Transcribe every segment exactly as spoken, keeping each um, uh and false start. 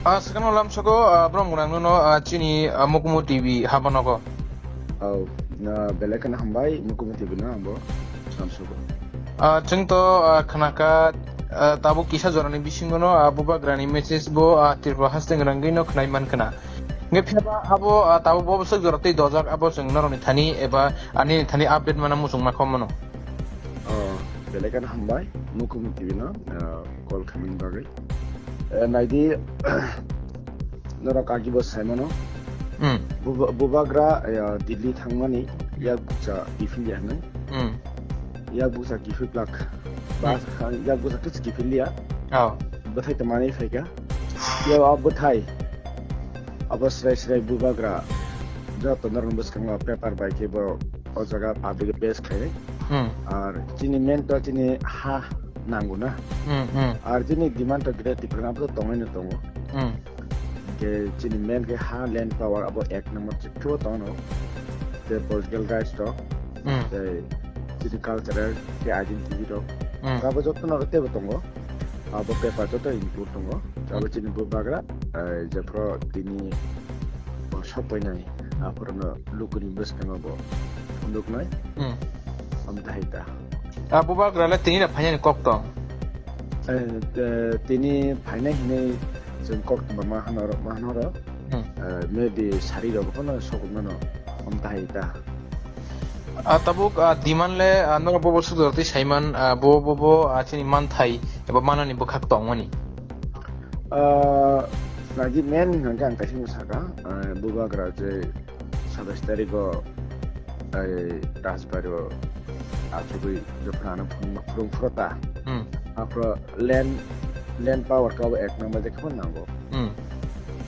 Ah, swkangno lamsogo, ah, borok mwnang nono, ah, chini, ah, Mukumu T V habanogo. Oh, na belai kheno hambai Mukumu T V no hambo lamsogo. Ah, chwng to, ah, khnakha, ah, tabuk kisa jorani bisingono, ah, bubagrani message bo, ah, Tripura haste rangwi no khnai man khna. Nge phiaba abo, ah, tabuk bo bwswk jora tei dojak abo chwng norokni thani eba ani thani update mana muchung ma kho mano. Oh, belai kheno hambai Mukumu T V no, ah, call khamani bagwi. Eh, naidi, norok agi bo saimano. Hmm. Buba-, bubagra, eh, Delhi thangmani yak bukcha kiphilya hinwi. Hmm. Yak bukcha kiphil plak. Ba Hmm. kha-, yak bukcha kiphilya. Oh. Bwthai tongmani phaikha. Yak a bwthai. Abo srai srai bubagra. Joto norok bwskango paper bai khe bo o jaga public base khainai. Hmm. Ar chini main to chini ha nango na. Hmm, hmm. Ar chini demand to gre Tripura abo to tongwi no tongo. Hmm. Ke chini main ke ha land power abo ek number chikho tongo. Te political rights to. Hmm. Te chini cultural ke identity to. Hmm. Abo joto no tebo tongo. Abo paper joto include tongo. Abo Hmm. chini bubagra, eh, jephru tini bo sok painai. Aphuru no lukuni bwskango bo phunuknai. Hmm. Amtahai ta. Ah, bubagra le tini na phainani kok tong? Eh, eh, tini phainai hinwi chwng kok tongma ma hwnaro, ma hwnaro. Hmm. Eh, maybe sari rok bono sokmano amtahai ta. Ah, tabuk, ah, demand le, ah, norok bobo sujor twi saiman, ah, bo, bo, bo, ah, chini manthai eba manani bwkhak tongmani. Ah, naidi main hwnkhe ang kaisa saka, ah, bubagra je satais tarikh o, ai, Rajbari o achugwi jephru ano phung, phung phurota. Hmm. Aphro land, land power kabo ek number je khebo nango. Hmm.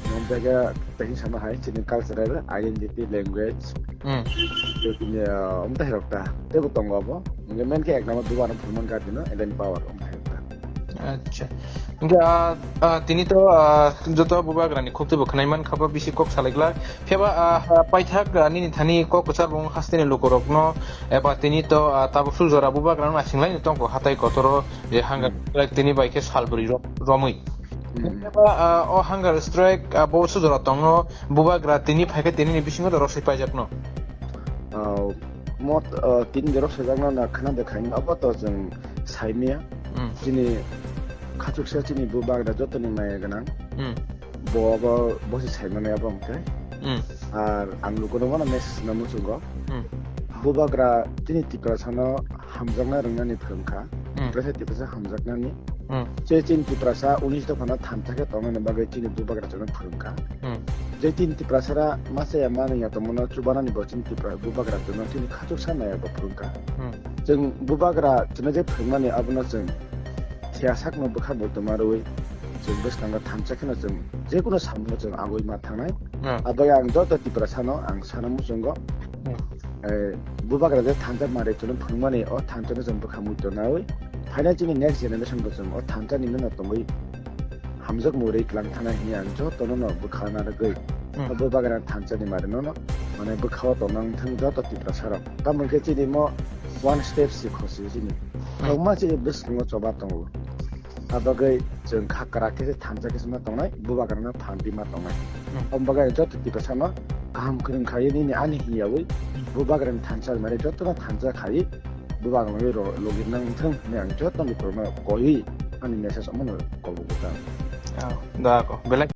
Nang jaga tei sama hai chini cultural identity, language. Hmm. Tei tini, ah, omtahai rok ta. Tebo tongo abo. Hwnkhe main khe ek number bubagra phunukmani kha tino land power omtahai rok ta. Acha. Hingke, ah, ah, tini to, ah, joto bubagrani khuk twibo khwnai man kha, bo bisi kok salai glak. Phiya ba, ah, ah, paithak, ah, nini thani kok kwchar bo wng hasteni lukurokno, eba tini to, ah, tabuk sujora bubagrano naising laino tongkho hatai kotoro, je hunger Hmm. strike tini bai khe sal bwrwi ro-, romwi. Hmm. Phiya ba, ah, o hunger strike, ah, bo sujora tongno bubagra tini phaikhe tinini bisingo to rosai paijakno. Ah, mot, ah, tini jorok saijakno na khna de khaino abo to chwng saimaya. Hmm. Chini khachuksa chini bubagra jotoni maya gwnang. Hmm. Bo abo bosi saimani abo hwnkhe. Hmm. Ar ang lukuno bono message no muchungo. Hmm. Bubagra chini Tiprasano hamjakna rwngnani phrwngkha. Hmm. Tiprasa Tiprasa hamjaknani. Hmm. Je chini Tiprasa unis dophano thansa khe tongmani bagwi chini bubagra chwngno phrwngkha. Hmm. Je chini Tiprasara masa ya manwi ya tongmano chubanani bo chini Tipra bubagra chwngno chini khachuksa maya bo phrwngkha. Hmm. Chwng bubagra chwngno je phrwngmani abono chwng thiyasakno bwkha bo tongma rwui chwng bwskango thansa kheno chwng jekunu samungo chwng agwi ma thangnai. Hmm. Abo ang joto Tiprasano ang sana muchungo. Hmm. Eh, bubagra je thansa mare chwngno phwrwngmani o thansano chwng bwkha mui tongnai. Phaina chini next generation bo chwng o thansa ni nungno tongwi hamjak murwi tlang thana hini ang jotono no bwkha narwgwi. Hmm. O bubagra thansa ni mare nono mane bwkha o tongna wngthang joto Tiprasa rok. Tamo khe chini mo one step si khosi chini. Hmm. Tongma chini bwskango choba tongo. Abagwi chwng kha kwrak khe thansa khe ma tongnai, bubagrano phan di ma tongnai. Hmm. Omo bagwi joto Tiprasano kaham kwrwng khawi nini ani hiyawi bubagrani thansa mare jotono thansa khawi bubagrano ro-, logi nang thung hwnwi ang joto lukurokno koiwi ani message omono kobo kwtal. Oh, da ko. Belai